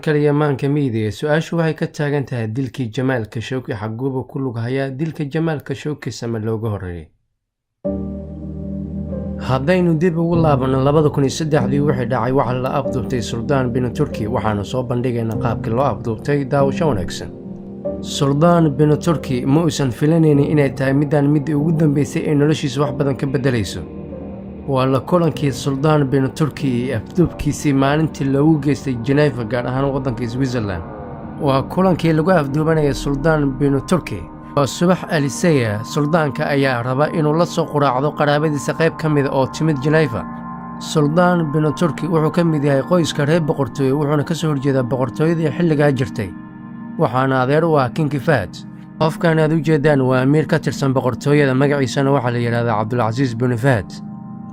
Kale Maanka Media. Su-aashu waxay ka taagan tahay: dilkii Jamaal Khashoggi xaguuba ku lug hayaa? Dilka Jamaal Khashoggi sama looga horreeyay? Haddaynu dib ugu laabanno 2003-dii wixii dhacay, waxaa la afduubtay Suldaan bin Turki. Waxaanu soo bandhigaynaa qaabkii loo afduubtay. Daawasho wanaagsan. Suldaan bin Turki ma uusan filanaynin inay tahay midaan midii ugu dambeysay ee noloshiisa wax badan ka beddelayso. Waa la kulankii Suldaan bin Turki iyo afduubkiisii maalintii loogu geystay Geneva, gaar ahaan waddanka Switzerland. Waa kulankii lagu afduubanayay Suldaan bin Turki. Waa subax aliseya. Suldaanka ayaa raba inuu la soo quraacdo qaraabadiisa qayb ka mida oo timid Geneva. Suldaan bin Turki wuxuu ka mid yahay qoyska reer boqortooye, wuxuuna ka soo horjeedaa boqortooyadii xilligaa jirtay, waxaana adeer u ah King Fahd. Qofkan aad u jeedaan waa amiir ka tirsan boqortooyada, magaciisana waxaa la yidhahdaa Cabdulcasiis bin Fahd.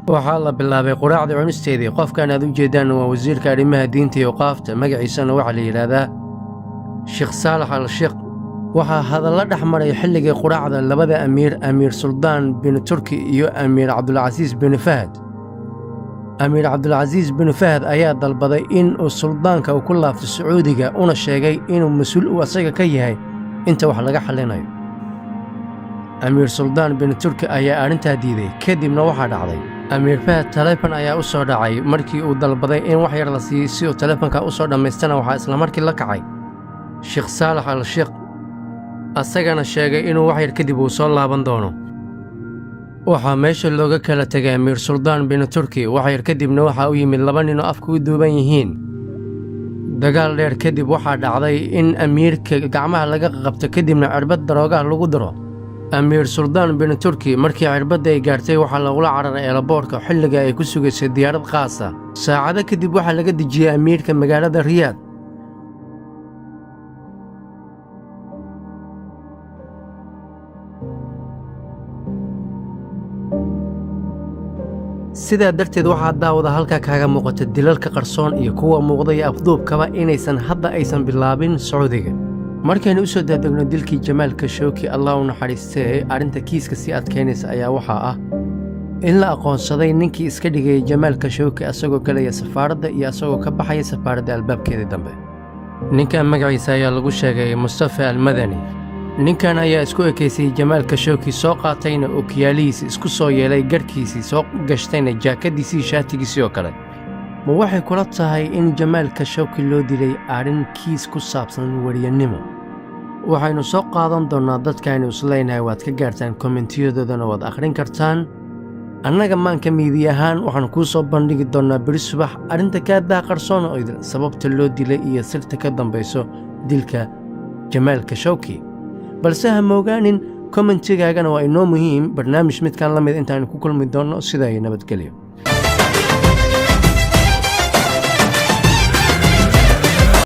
Waxaa la bilaabay quraacda cunisteedii. Qofkan aad u jeedaan waa wasiirka arrimaha diinta iyo awqaafta, magaciisana waxaa la yidhaahdaa Sheekh Saalax al Sheekh. Waxaa hadallo dhex maray xilligii quraacda labada amiir, Amiir Suldaan bin Turki iyo Amiir Cabdulcasiis bin Fahd. Amiir Cabdulcasiis bin Fahd ayaa dalbaday in uu suldaanka uu ku laabto Sacuudiga, una sheegay inuu mas-uul uu asaga ka yahay inta wax laga xallinayo. Amiir Suldaan bin Turki ayaa arrintaa diiday. Kadibna waxaa dhacday, Amiir Fahad taleefon ayaa u soo dhacay. Markii uu dalbaday in wax yar la siiyo si uu taleefonka u soo dhammaystana, waxaa islamarkii la kacay Sheekh Saalax al Sheekh, asagana sheegay inuu wax yar kadib uu soo laaban doono. Waxaa meesha looga kala tegay Amiir Suldaan bin Turki. Wax yar kadibna waxaa u yimid laba nin oo afka u duuban yihiin. Dagaal dheer kadib waxaa dhacday in amiirka gacmaha laga qabto, kadibna cirbad daroogaha lagu daro Amiir Suldaan bin Turki. Markii cirbadda ay gaartay, waxaa lagula cararay airport-ka xilliga ay ku sugaysay diyaarad qaasa. Saacado kadib waxaa laga dejiyey amiirka magaalada Riyaad. Sidaa darteed waxaa, daawada, halkaa kaaga muuqata dilalka qarsoon iyo kuwa muuqda iyo afduubkaba inaysan hadda aysan bilaabin Sacuudiga. Markaynu u soo daadegno dilkii Jamaal Khashoggi, Allah u naxariistee, arrinta kiiska sii adkaynaysa ayaa waxaa ah in la aqoonsaday ninkii iska dhigayay Jamaal Khashoggi, asagoo galaya safaaradda iyo asagoo ka baxaya safaaradda albaabkeedii dambe. Ninkan magaciisa ayaa lagu sheegay Mustafa Almadani. Ninkan ayaa isku ekaysay Jamaal Khashoggi, soo qaatayna okiyaalihiisi, isku soo yeelay garhkiisii, soo gashtayna jaakadiisii, shaatigiisii oo kale. Ma waxay kula tahay in Jamaal Khashoggi loo dilay arrin kiis ku saabsan wariyanimo? Waxaynu soo qaadan doonnaa dadkaaynu isleynahay waad ka gaartaan, comment-iyadoodana waad akhrin kartaan. Annaga Maanka Media ahaan waxaanu kuu soo bandhigi doonnaa beri subax arrinta kaa qarsoon oo idin sababta loo dilay iyo sirta ka dambayso dilka Jamaal Khashoggi. Balse ha moogaanin, comment-igaagana waa inoo muhiim. Barnaamij midkan la mid intaanu ku kulmi doonno, sidaa iyo nabadgelyo.